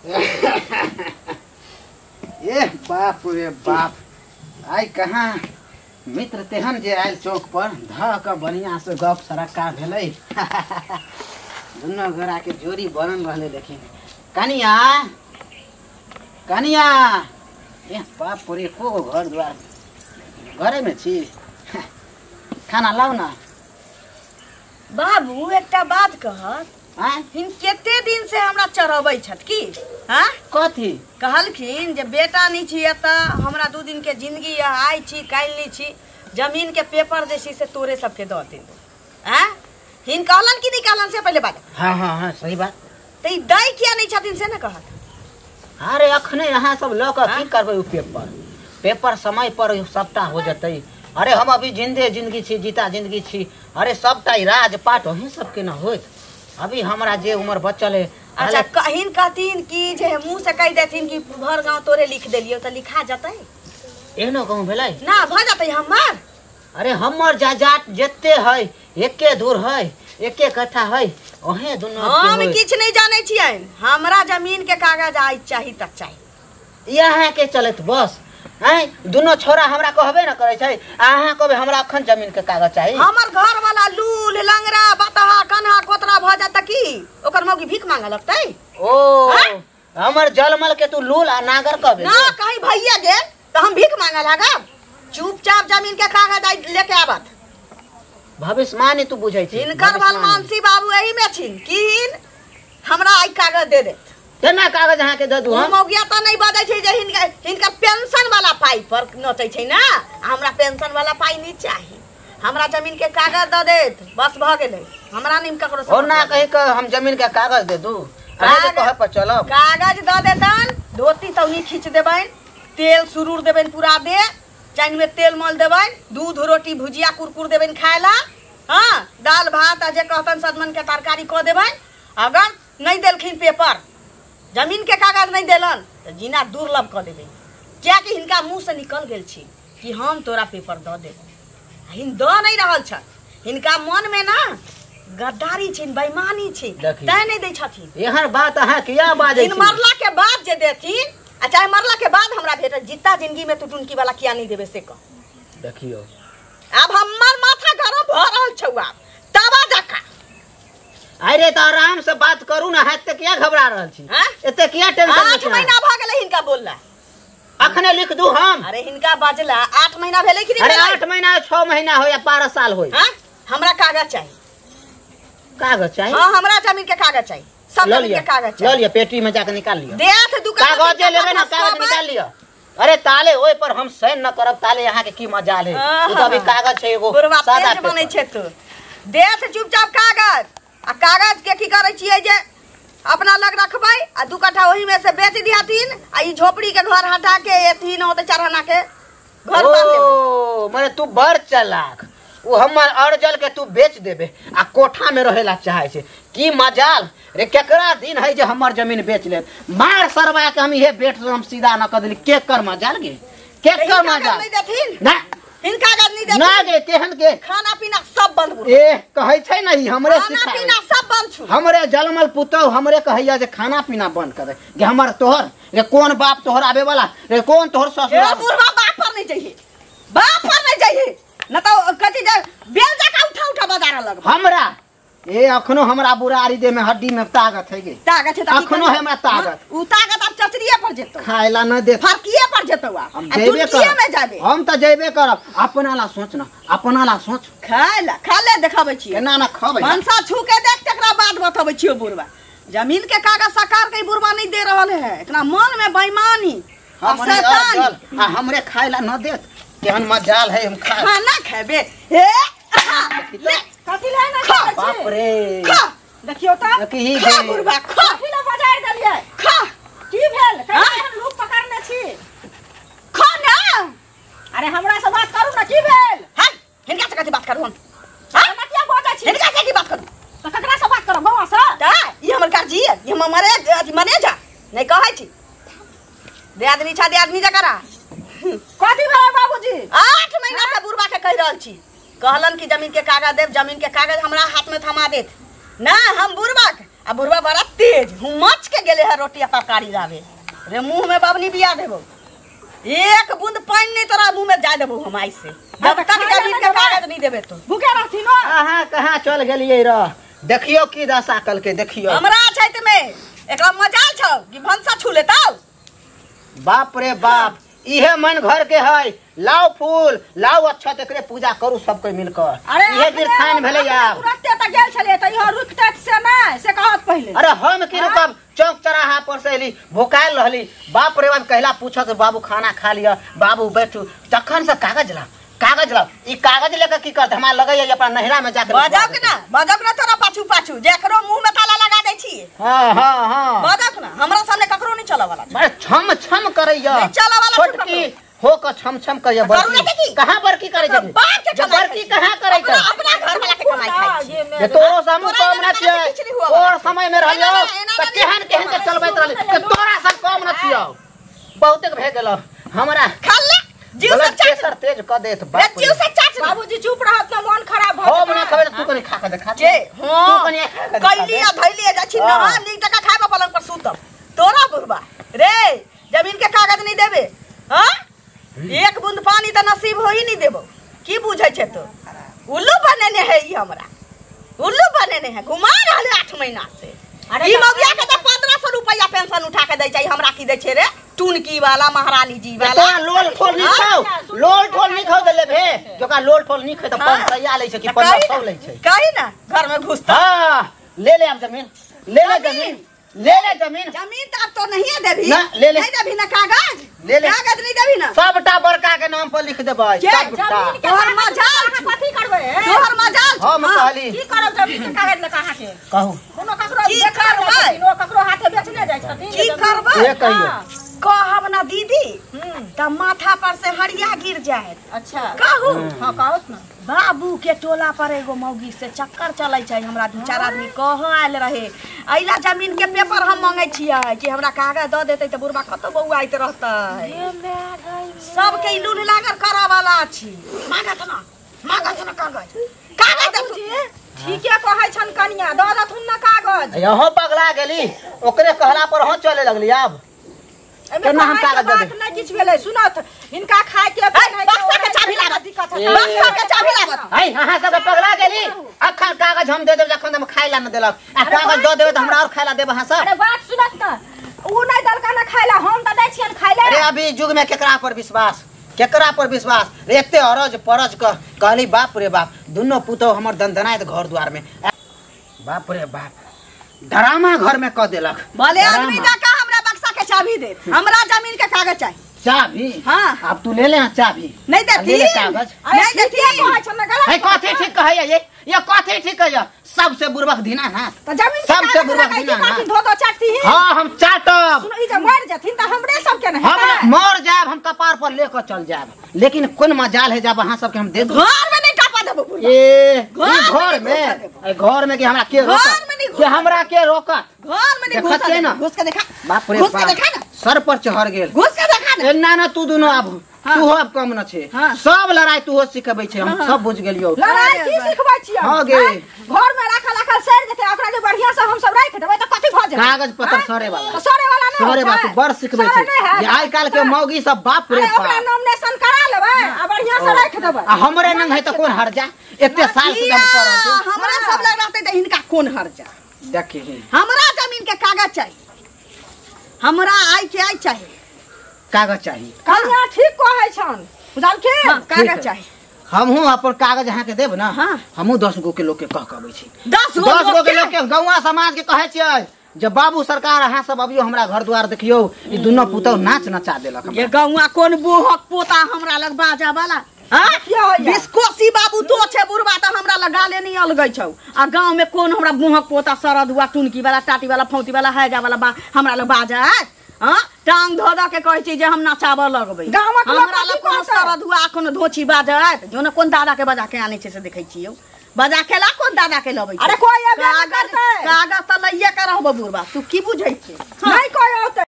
ए बाप रे बाप, आइ कहाँ मित्र तेहन जे आयल चौक पर धऽ कऽ बढ़िया से गप सरक्का भेलै। दुनू गोरा के जोड़ी बनल रहलै। देखी कनिया कनिया, ए बाप रे, को घर द्वार घरे में छी? खाना लाउ ना। बाबू एकटा बात कहत, हिन कते दिन से हमरा चढ़बै छथि की? हाँ कथी कहलखिन जे बेटा नहीं छी एतऽ, हमरा 2 दिन के जिंदगी है, आइ छी काल्हि नहीं छी, जमीन के पेपर जे छी से तोरे सबके दऽ देबो। आँ हिन कहलन कि नहीं कहलन से पहले बात। हाँ हाँ हाँ सही बात। तऽ ई दै किया नहीं छथिन से ने कहत। अरे अखने अहाँ सब लऽ कऽ की करबै? उ पेपर पेपर समय पर सबटा हो जतै। अरे हम अभी जिंदे जिंदगी छी, जीता जिंदगी छी। अरे सबटा राज पाट अहीं सबके न होइत। अभी हमरा जे उम्र बचल है। अच्छा कहिन कहथिन कि जे मुँह से कहि देथिन कि भर गाँव तोरे लिख देलियौ तऽ लिखा जतै? एहनो कहूँ भेलै ना भऽ जतै हमर? अरे हमर जायदाद जते है एके धूर है, एके कट्ठा है, ओहे दुनू। हम किछु नहीं जानै छियनि, हमरा जमीन के कागज आइ चाही तऽ चाही। यहाँ के चलत बस। हैं दुनू छोरा हमरा कहबे न करै छै, अहाँ कहबै हमरा अखन जमीन के कागज चाही। हमर घर वाला लूल लंगड़ा बतहा कन्हा कोतरा भऽ जात की ओकर मौगी भीख मांगे लगतै? ओ हमर जलमल के तू लूल आ नागर कहबे ना? कहीं भैया गेल तऽ हम भीख मांगे लागब? चुपचाप जमीन के कागज आइ लेके आबत। भविष्यवाणी तू बुझै छी? हिनकर भलमानसी बाबू एही में छिन कि हमरा आइ कागज दे देत। केना कागज अहाँ के दऽ दू हम? मौगिया तऽ नहीं बजै छै जे हिनका हिनका पेंशन वाला पाई पर नचै छै ना। हमरा पेंशन वाला पाई नहीं चाही, हमरा जमीन के कागज दऽ देत बस भऽ गेलै। हमरा नहीं ककरो से और ना कहि के हम जमीन के कागज दे दू। अरे कहे पर चलब। कागज दऽ देतन, धोती तौनी खींच देबनि, तेल सुरूर देबनि पूरा दे, चाइन में तेल मल देबनि, दूध रोटी भुजिया कुरकुर देबनि खाय ला। हाँ दाल भात आ जे कहतन सजमन के तरकारी कऽ देबनि। अगर नहीं देलखिन पेपर, जमीन के कागज नहीं देलन तऽ जीना दुर्लभ कऽ देबै। कियाकि हिनका मुँह से निकल गेल छी कि हम तोरा पेपर दऽ देबौ, हिन दऽ नहीं रहल छथि। हिनका मन में ना गद्दारी छै, बेईमानी छै, तैं नहीं दै छथिन। एहन बात अहाँ किया बाजै छी? मरला के बाद जे देथिन आ चाहे मरला के बाद हमरा भेटत, जितना जिंदगी में तू टुनकी वाला किया नहीं देबे से कह। देखियो आब हमर माथा गरम भऽ रहल छौ आब तबा जका। अरे तऽ आराम से बात करू ना, एते किया घबरा रहल छी? एते किया टेंशन? 8 महीना भऽ गेलै हिनका बोलला। अखने लिख दू हम। अरे हिनका बजला 8 महीना भेलै कि नहीं? अरे 8 महीना 6 महीना हो या 12 साल हो। हमरा कागज चाही। कागज चाही? हाँ हमरा जमीन के कागज चाही, सब जमीन के कागज चाही। ल लिअ, पेटी में जाके निकाल लिअ। देत दुकान कागज जे लेबै ना कागज निकाल लिअ। अरे ताले ओइ पर हम साइन न करब ताले यहाँ के की मजाल है। उ तऽ अभी कागज छै एगो सादा बनै छै। तू देत चुपचाप कागज। आ कागज के की करै छियै जे अपना लग रखबै आ 2 कट्ठा ओही में से बेच दिहथिन आ ई झोपड़ी के घर हटा के एथिन ओते 4 आना के घर बांध लेबै। ओ माने तू बड़ चालाक, उ हमर अर्जल के तू बेच देबे आ कोठा में रहेला चाहे छै। की मजाल रे, केकरा दिन है जे हमर जमीन बेच लेत? मार सरवा के हम इहे बेट हम सीधा न कर देली। के कर मजाल गे, के कर मजाल? नहीं देथिन ना हिनका कागज नहीं देथिन ना गे। केहन के खाना पीना सब बंद। ए कहै छै न ई हमरे खाना पीना सब बंद छु। हमरे जलमल पुतौ हमरे कहैया जे खाना पीना बंद कर दे। गे हमर तोहर रे कोन बाप तोहर आबे वाला रे, कोन तोहर ससुर? ए बुढ़वा बाप पर नहीं जइहे, बाप पर नहीं जइहे न तो कथी जे बेल जका उठा उठा बजारा लगब हमरा। ए अखनो हमरा बुरारी दे में हड्डी में ताकत है गे। ताकत है अखनो है हमरा ताकत। उ ताकत अब चचरिए पर जेतौ, खाइला न दे, फरकिए पर जेतौ। हम जेबे करब में जाबे। हम त जेबे करब। अपना ला सोच ना, अपना ला सोच। खाइला खा ले देखाबै छी केना ना खबै। मनसा छू के देख तकरा बाद बतबै छियो बुढ़वा। जमीन के कागज सरकार के बुढ़वा नहीं दे रहल है, एकरा मन में बेईमानी शैतान। आ हमरे खाइला न देत, केहन मजाल है हम खा खाना खेबे। हे ले कथी ले ना? बाप रे खा देखियो त खा बुढ़वा खा। कथी ले बजाय देलियै? खा की भेल? कहीं हम लूप पकड़ने छी। खा ना। अरे हमरा से बात करू ना, की भेल? हां हिनका से कथी बात करू हम? हां ना किया बजै छी? हिनका से की बात करू? त ककरा से बात करब? बौआ से? त ई हमर गार्जियन, ई हमर मरे अथी मैनेजर नहीं कहै छी। दे आदमी छा, दे आदमी जकरा कथी भेल बाबूजी? 8 महीना से बुढ़वा के कहि रहल छी, कहलन कि जमीन के कागज देब, जमीन के कागज हमरा हाथ में थमा देत ना। हम बुढ़वा आ बुढ़वा बड़ा तेज हुमच के गेले है रोटी आ तरकारी लावे। रे मुंह में बाबनी बिया देबो, एक बूंद पानी नहीं तोरा मुंह में जा देबो हम आई से, जब तक जमीन के कागज नहीं देबे तो भूखे रहथिन न। अहाँ कहाँ चल गेलियै रह? देखियो की दशा कल के, देखियो हमरा छैत में एकरा मजाल छौ कि भनसा छू लेतौ। बाप रे बाप, इहे मन घर के है, लाओ फूल लाओ अच्छा एकरे पूजा करू सब कोई मिलकर। इहे गिरथान भेलै आब। तुरंते त गेल छलियै त इहो रुकतै से नै से कहत पहिले। अरे हम की रुकब, चौक चौराहा पर से एली भोकायल रहली। बाप रे बाप कहला पूछत बाबू खाना खा लिया, बाबू बैठू, तखन से कागज ला कागज ला। ई कागज लेके की करत? हमरा लगैया अपना नहिरा में जाके बजक ना, बजक ना तोरा पाछू पाछू जेकरो मुंह में ताला लगा दै छी। हां हां हां बजक ना, हमरा सामने ककरो नहीं चला वाला। बड़े छम छम करैया, नहीं चला वाला छोटकी हो के छम छम करैया। बड़की कहां बड़की करै छै? बड़की कहां करै छै? अपना घर वाला के कमाई खाइ छी। जे तोरो से हम कम न छियै, और समय में रहलियो त केहन केहन के चलबैत रहली, के तोरा सब कम न छियौ। बहुते भे गेल हमरा। खा ले जीव से प्रेशर तेज क देत बाप। जीव से चाट। बाबूजी चुप रहत न, मन खराब भ हम ना खबे, तू कनी खा के देखा जे। हां तू कनी खा के कैली आ धैली जा छी न, नीक टका खाइबा पलंग पर सुतब। तोरा बुढ़बा रे जमीन के कागज नहीं देबे, हां एक बूंद पानी त नसीब होई नहीं देबो। की बुझै छै तो? उल्लू बनेने है ई हमरा, उल्लू बनेने है, घुमा रहले 8 महीना से। अरे ई मौगिया के त 1500 रुपया पेंशन उठा के दै छै, हमरा की दै छै रे टुनकी वाला महारानी जी वाला। तोरा लोल ठोल नहीं खाओ, लोल ठोल नहीं खाओ देले भे, जोका लोल ठोल नहीं खाए त 500 लै छै कि 1500 लै छै। कही ना घर में घुसता। हां ले ले अब जमीन, ले ले जमीन, ले ले जमीन। जमीन त अब तो नहीं देबी ना, ले ले नहीं देबी ना कागज, ले ले कागज नहीं देबी ना, सबटा बड़का के नाम पर लिख देबै सबटा। तोहर मजाल कथि करबै? तोहर मजाल। हम कहली की करब जमीन के कागज ल कहां के? कहू कोनो ककरो की करबै? ककरो हाथे बेचने जाइ छथिन की करबै? ये कहियो कहब ना दीदी त माथा पर से हरिया गिर जाए। अच्छा कहू। हां कहत ना। बाबू के टोला पर एगो मौगी से चक्कर चलै छै, हमरा 2-4 आदमी कह आयल रहे अइला जमीन के पेपर हम मांगै छियै कि हमरा कागज दऽ देतै त बुढ़बा कतौ बौआइत रहतै। सबके ई लूल लागल करऽ वाला छी। मांगत ना, मांगत ना कागज, कागज दे। ठीके कहै छन कनिया, दऽ देथुन ना कागज। यहो पगला गेली, ओकरे कहला पर हो चले लगली। आब केना हम कागज दे? नहि किछ भेलै सुनत, हिनका खाय के बक्सा के चाभी लागत, बक्सा के चाभी लागत। है अहाँ सब पगला गेली, अखन कागज हम दे देब जखन हम खाय ला न देलक, आ कागज दऽ देबै त हमरा और खाय ला देब अहाँ सब। अरे बात सुनत न, उ नहि देलका न खाय ला, हम त दै छियन खाय ला। अरे अभी युग में केकरा पर विश्वास, केकरा पर विश्वास? रे एते अरज परज क कहली बाप रे बाप, दुनो पुतोह हमर दनदनाइत घर द्वार में। बाप रे बाप ड्रामा घर में क देलक। भले आदमी का हमरा बक्सा के चाबी दे, हमरा जमीन के कागज चाहिए। चाबी? हाँ। अब तू ले ले चाबी। नहीं देती कागज। नहीं देती। है कथी ठीक कहैया ये कथी ठीक कहैया? सबसे बुरबक दीना ना, जमीन सबसे बुरबक दीना ना। धो धो चाटती है। हां हम चाटब। सुनो ई जे मर जाथिन त हमरे सब के नहीं, हम मर जाब, हम कपार पर लेकर चल जाब, लेकिन कोन मजाल है जब अहाँ सब के हम दे दू। घर में नहीं टापा देबो। ए घर में, घर में के हमरा के रोकत? के हमरा के रोकत? घर में नहीं घुस ना, घुस के देखा। बाप रे घुस के देखा ना, सर पर चढ़ गेल। घुस के देखा ना। ना ना तू दुनो आब, तू अब कम न छे, सब लड़ाई तू सिखबै छे, हम सब बुझ गेलियो। लड़ाई की सिखबै छियै? हां गे घर में राखल राखल सड़ जेतै, ओकरा जे बढ़िया से हम सब राख देबै त कथि भ जेतै? कागज पत्र सरे वाला, सरे वाला ना, सरे वाला तू बड़ सिखबै छे। जे आइ काल के मौगी सब बाप रे बाप। ओकरा नॉमिनेशन करा लेबै आ बढ़िया से राख देबै। आ हमरे नंग है त कोन हरजा? एते साल से हम कर रहल छी, हमरा सब लग रहतै त हिनका कोन हरजा? देखी हमरा जमीन के कागज चाहिए, हमरा आइ के आइ चाहिए, कागज चाहिए। कन्या ठीक कहै छन, बुझलखिन? हां कागज चाहिए। हमहू अपन कागज अहाँ के देब ना। हमहू 10 गो के लोग के कह के अबै छी, 10 गो के लोग के गौवा समाज के कहै छियै जब बाबू सरकार अहाँ सब अबियो हमरा घर द्वार देखियो, ई दुनो पुतौ नाच नचा देलक। ये गौवा कोन बोहक पोता हमरा लग बाजा वाला? बिस्कोसी बाबू तो छे बुढ़बा त हमरा लगा ले नहीं अलगै छौ, आ गांव में कोन हमरा मुहक पोता सरद हुआ टुनकी वाला टाटी वाला फौती वाला हैजा वाला बा हमरा लग बाजा है। हां टांग धो ध के कहै छी जे हम नचाबऽ लगबै। गांवक लोक हमरा लग कोनो सरद हुआ कोनो धोछी बाजा है, जो न कोन दादा के बजा के आनै छै से देखै छियौ, बजा के ला कोन दादा के लबै। अरे कोई अबे न करतै, कागज त लइए के रहबो बुढ़बा, तू की बुझै छी? नहीं कोई औतै।